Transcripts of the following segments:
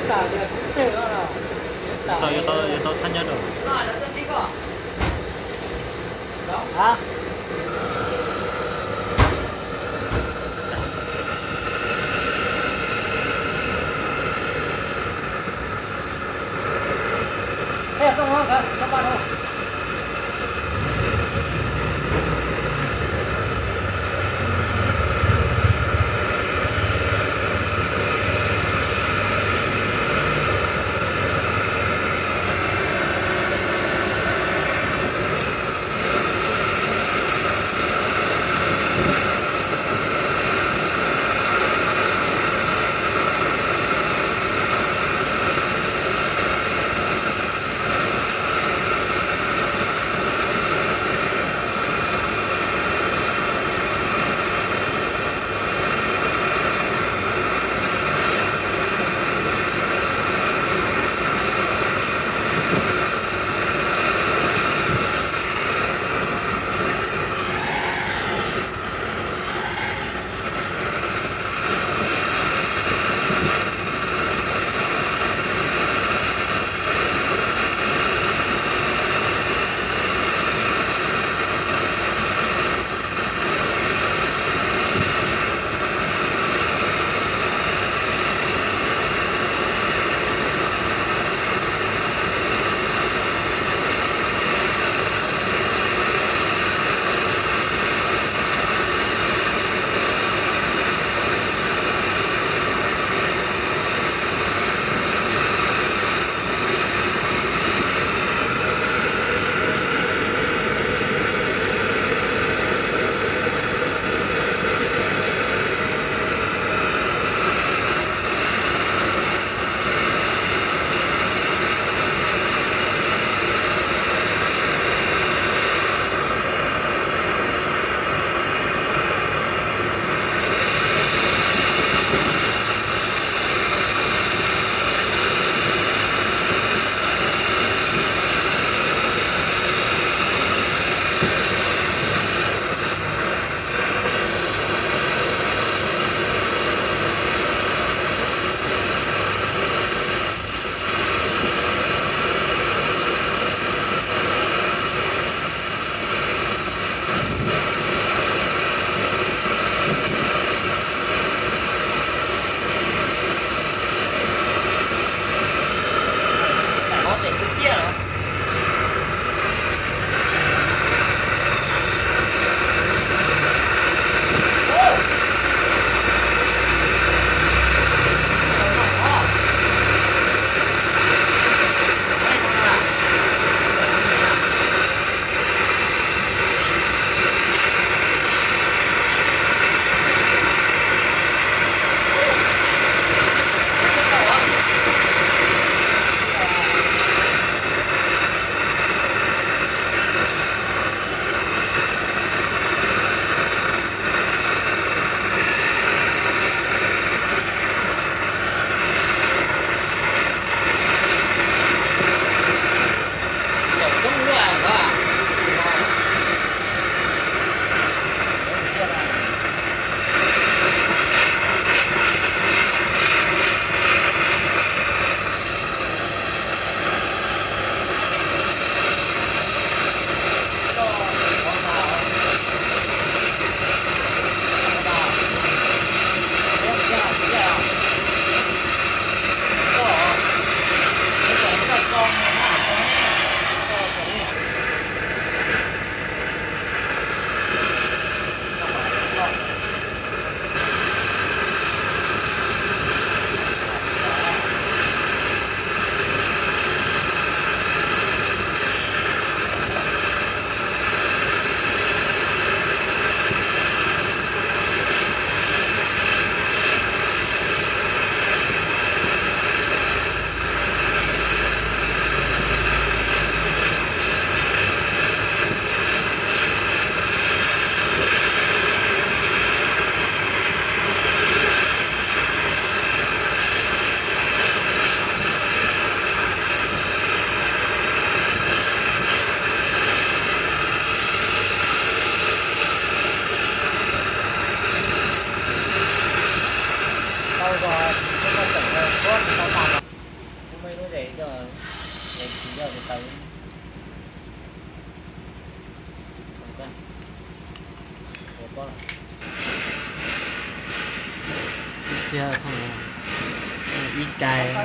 Tau, yuav tau, yuav tau txhab nyob rau. Tau zog, tau tau tau tau. Ib kais,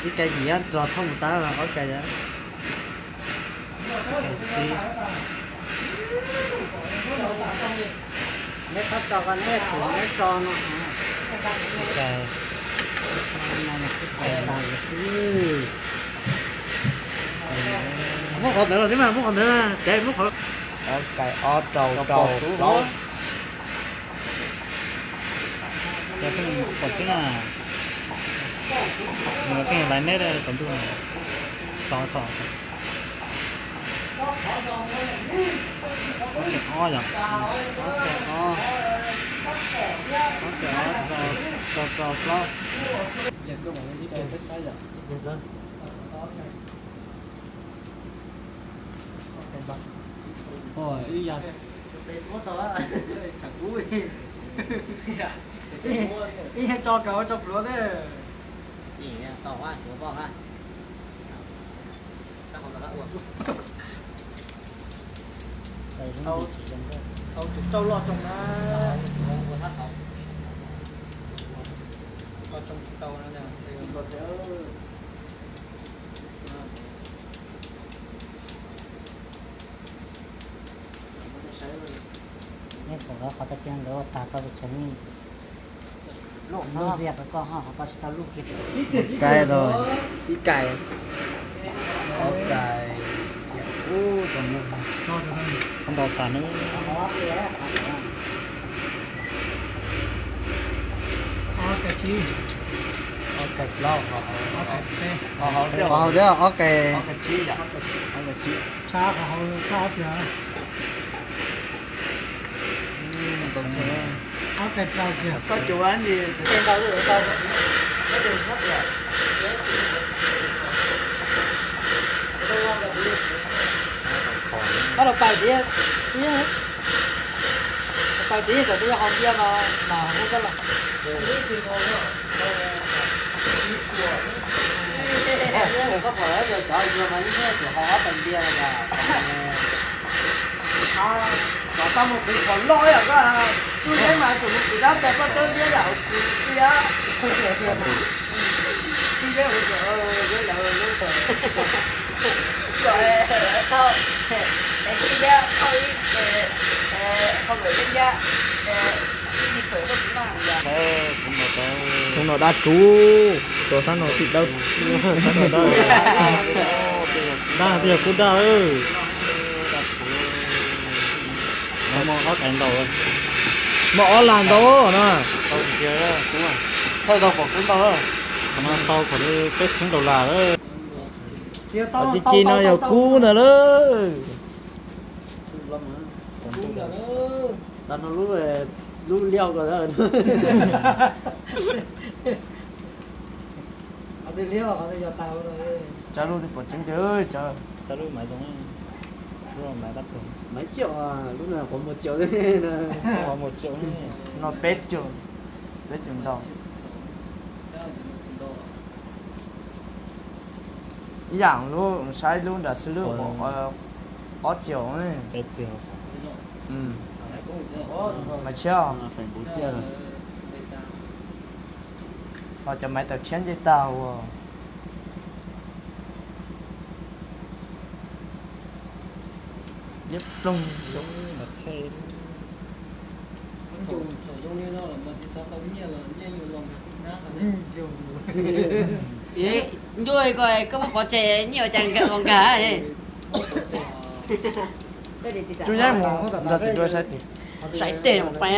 ib kais yim rog thooj mus tab ob kais, ib kais txhib. Muab qhov ntawd los thiab mas, muab qhov ntawd, tsev muab qhov. Ob kais ob rau rau plaub. Pom tseeb na, pheej laiv neb tsaus ntuj, tso tso. Ob yom, ob kais ob, ob kais ob rau rau plaub. Ib tso kav ua tso pluav thiab. Tau tus rauj loj tsoo na. Tau tsoo tsis tau na. Nej pom qhov tias nkawd ua tag tau tus tsev neeg, lub ntxiag qhov ko ho qhov ko tsis tau lub kiag. Kais tau ib kais, ob kais, ub, tau ntau tas na. Ob kais plaub, ob kais tsib, ob kais tsib. Tshab qhov hauv tshab ob txwg. Ob kais rau kiag. Koj cuav ntsis. Koj los pais tias, pais tias kom twb yog hauv ntiag mas, mas hu koj los. Koj pom cov yuag mas ib txhia tseem hauv ob pais ntiag los yog. Cov tau mus kwv qhov loj yom, koj tub yeeb mas tseem mus kwv dab pes koj tsob liab yam hauv kwv tiag. Tub yeeb hu tseem, lawv lub tseem. Tub yeeb thauj ib, thauj lawm yeeb yab, ib fawm koj tsis maj. Tus no dab tsuv, tus sab no tib dawb, sab no dawb, dab tiag kub dab. Muaj ob kais ntau, muaj ob lag ntau na. Thawj zaug pom kub ntau, qhov no tau kom li peb txhiab dollar lawm. Qhov ci ci no yog kub ntawd lawm. Tau no lub, lub liaj ko. Tsav lub twb pom tseeb tiag, tsav lub mas zoo, lub mas dab tuag. Maiv caum, lub no quav muag caum, quav muag caum, no peb caum, peb caum ntau. Ib yam lub saib lub nram xwb lub ob caum. Maiv tshiab, ho cov maiv tawm tshiab nce tag ua. Liab ploog. Ncuj ko koj muab qhov tseg nyiaj ua cas nkag los nkag. Tub yeeb mus nrog txiv dua saib tes. Saib tes mus pais.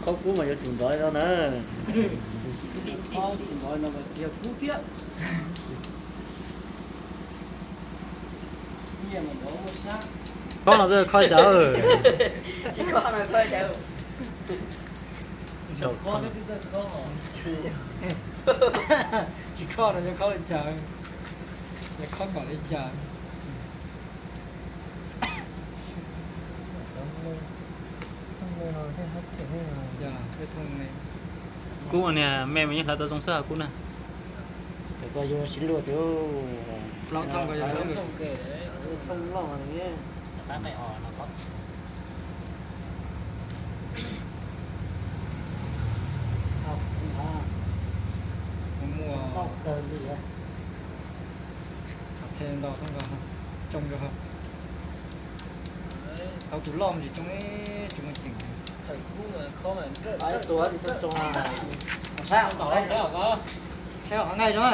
Khaub kub mas yuav tsum nrov no na. Khob no khaub cas. Tsis khob no yog khob li cas? Yog khob kom li cas? Kub niag me mas yeej hlawv tau zoo xwb kub na. Muaj, muaj. Tau tus loj tsis tsoo, tsis muaj ceem. Saib qhov nqaij zoo,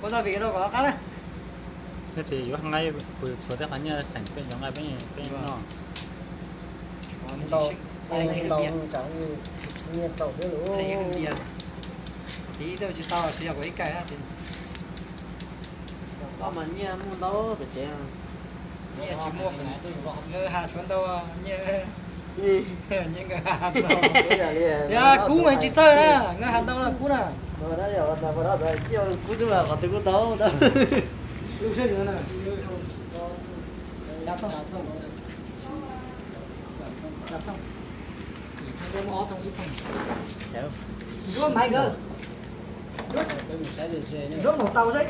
ua zaj vim rau kom qab na. Nyob tsis yuav nqaij, kuv tshuav tej qhov nyiaj xeem peb cov nqaij peb, peb noj. Ntau, ntau tsam nyiaj txaus thiab lus. Tiv tej tsis tau siv yog kuv ib kais. Koj mas nyiaj muaj ntau pem tsev. Nyiaj tsis muaj, nqaij has tshuav ntau, nyiaj, nyiaj nqaij has ntau. Yog kub mas tsis txawj na, nqaij has ntau na kub na. Kub twb qhov twg kuj tau. Lub sab na. Nruab maiv nkawd. Nruab maum taus seb.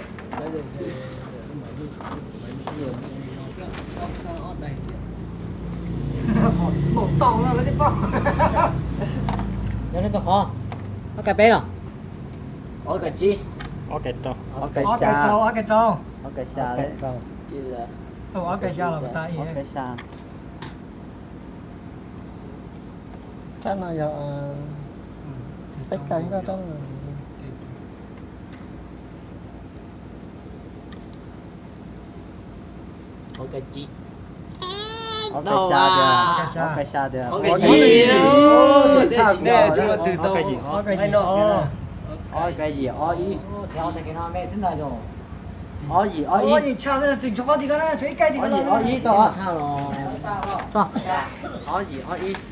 Maum taus no lawv twb paub. Yog nej tau qhov, ob kais peb los? Ob kais tsib. Ob kais rau. Ob kais rau, ob kais rau. Ob kais xya. Ob kais xya los tas ib. Ob kais xya. Tsab no yog peb kais koj tsab no. Ob kais xya tiag, ob kais xya tiag. Ob kais yim, ob ib. Ob yim ob ib. Ob yim ob ib tau. Ob yim ob ib.